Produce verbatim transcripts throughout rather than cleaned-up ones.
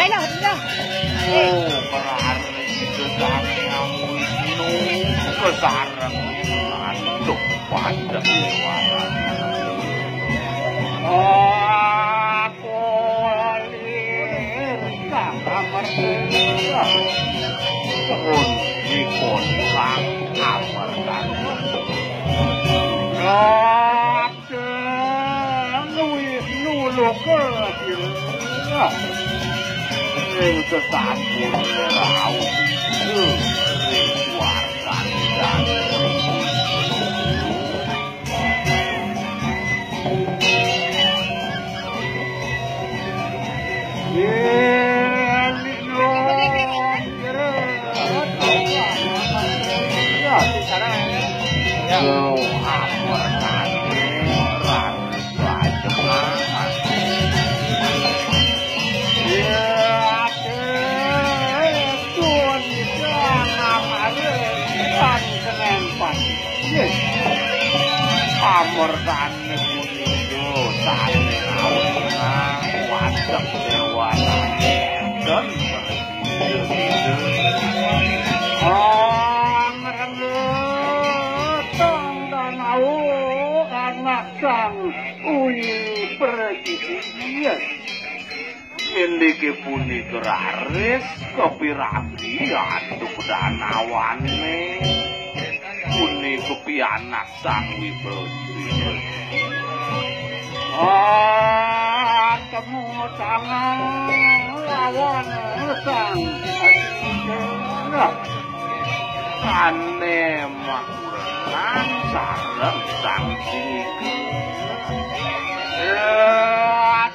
Ayo, ayo. Oh, berarti Sang Hyang Wisnu kesareng mantuk pada suara. Aku lir Kang Amarta. Pun dikon Kang Amarta. Raden Wisnu Loka Sira. Ing sesampun rauh ring wargan Danu. Yen lino. Amertane punika sane rawuh wadek dewa dan Angrengetang danau anak sang uyi pertiwi. Indike punika raris kepiragi aduk danawane. Punika pianak sang wibawa. Ah, temu tangan lawan sang ane makurenan sareng sang sing. Eh,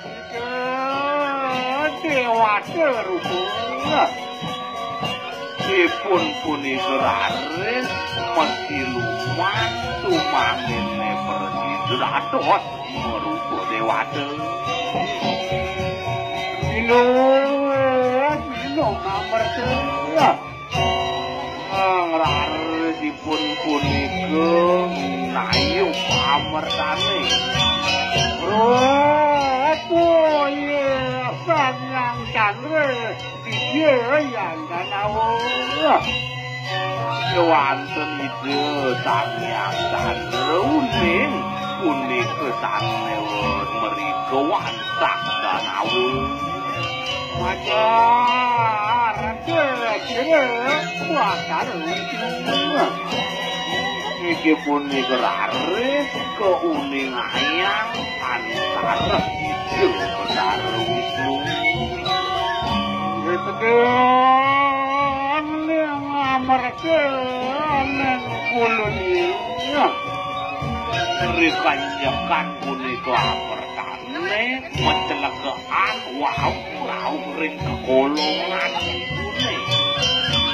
dewasa rupanya. Ipun punika raris mesti lumat tumangine persis dados marupa dewata. Inuh, inuh amerta. Nang raris ipun punika nayuh amertane. Roh, oh, iya, Sang Hyang Candra. Iya, Hyang Danawa. Kewanten Ida Sang Hyang Candra uning punika sane mrika wantah Danawa. Majar, kira, kira, kuatar. Iki punika raris keuningayang antara Ida Betara Wisnu. Itegang ning amarga ning kulun iya. Rikanjekan punika amertane mencelekekan wau rauh ring kekolongan ibune.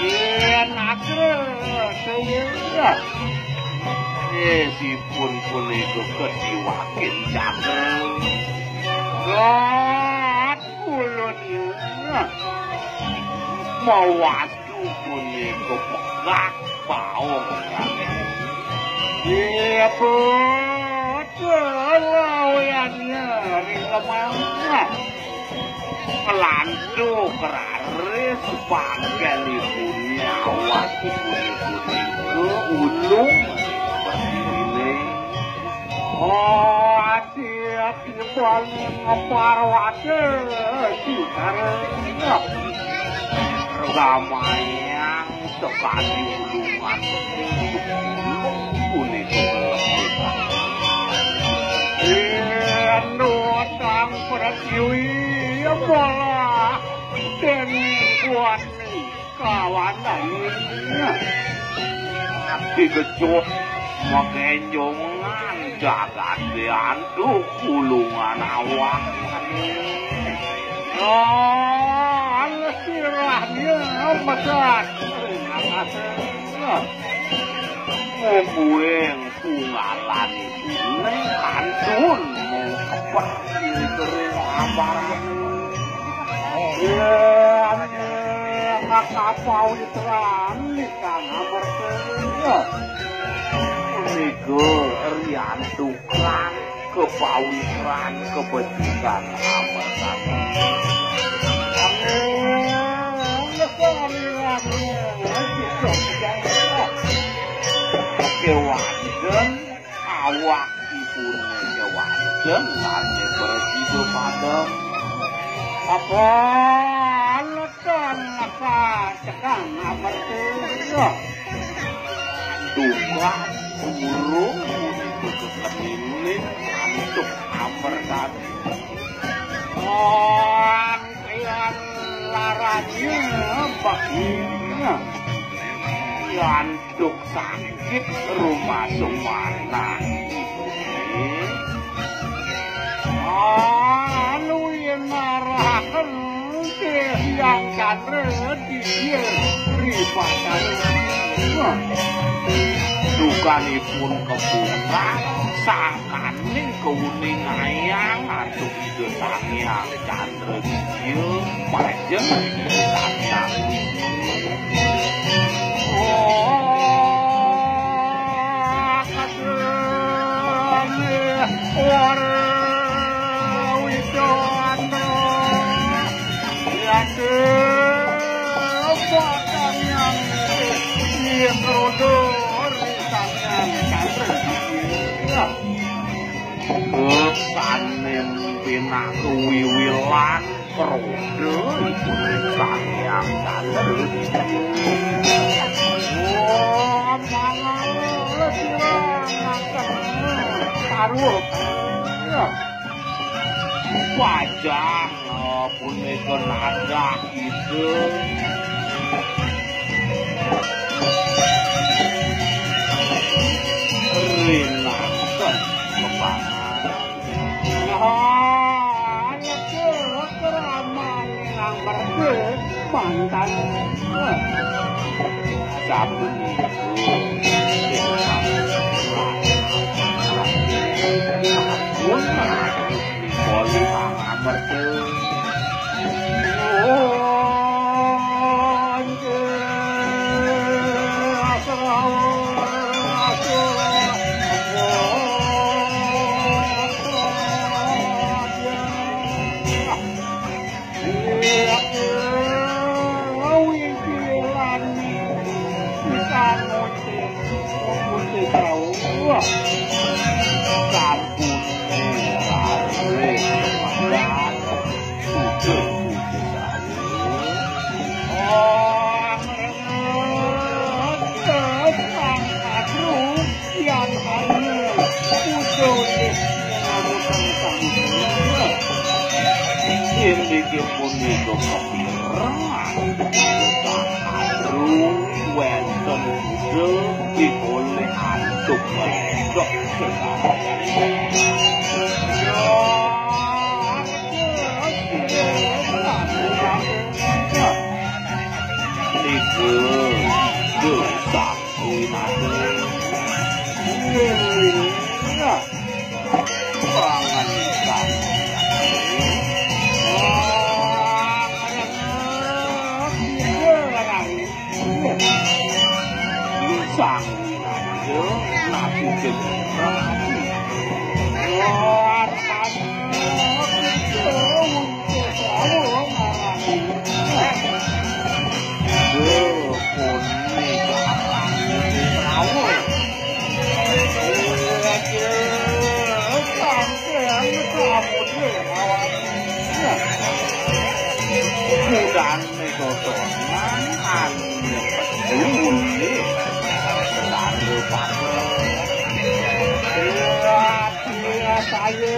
Yen akhir saya. Eh, sipun punika kediwakin cakra. Rat kulun iya. Mawastu punika pegak baong. Iya, betul. Lawannya ring lemah. Landu keraris pangkelipun nyawa ibu-ibu ulung berdiri. Oh, ati-ati bali ngeparwate sikarena. Ramayang sekadi ulungan punika melepuh. Yen dotang pratiwi malah den kuat kawanan. Ati kecut makenjongan jagate antuk ulungan awak. Oh, sirahnya mesat. Terima kasih. Mbuing Bungalan ibune kantun mung keper ing ambaran. Yen maka pawitran ning amarta. Punika riantukan kepawitran kebencikan amarta. Wakipun ngewajen nane bersido padem. Apa lekan leka cekan amerta. Duka burung punika kekeningin antuk amertane. Angkian laranya bakina. Antuk sakit rumah sumanah. Anu yen narahaken Hyang Candra Didier Ripatana. Dukanipun kebungkah sakaning keuningayang antuk Ida Sang Hyang Candra Didier pajeng Ida Sang Hyang. Oh, kadang Wara Widya Andra. Yate batangnya yen rodo ritangan Candra. Sanen pinaka wiwilan roda ipun Sang Hyang Candra. Wah, mangan sira ngaken taruh. Wajah punika nadah Ida rinangkep kepangan. Nah, nyebut ramane nang merke mantan. Sapunika. Sampun. Poli amarga. Wah, sampun. Wah, Inggih punika kepirengan. Aduh, wenten Buddha diboleh antuk wedok sekarang. Niku dosa kuwi mati. Pangan ikan. Sang Raja nabi generasi. Wah, Mudane sosonan anu peduli. Lalu pakai. Iya, saya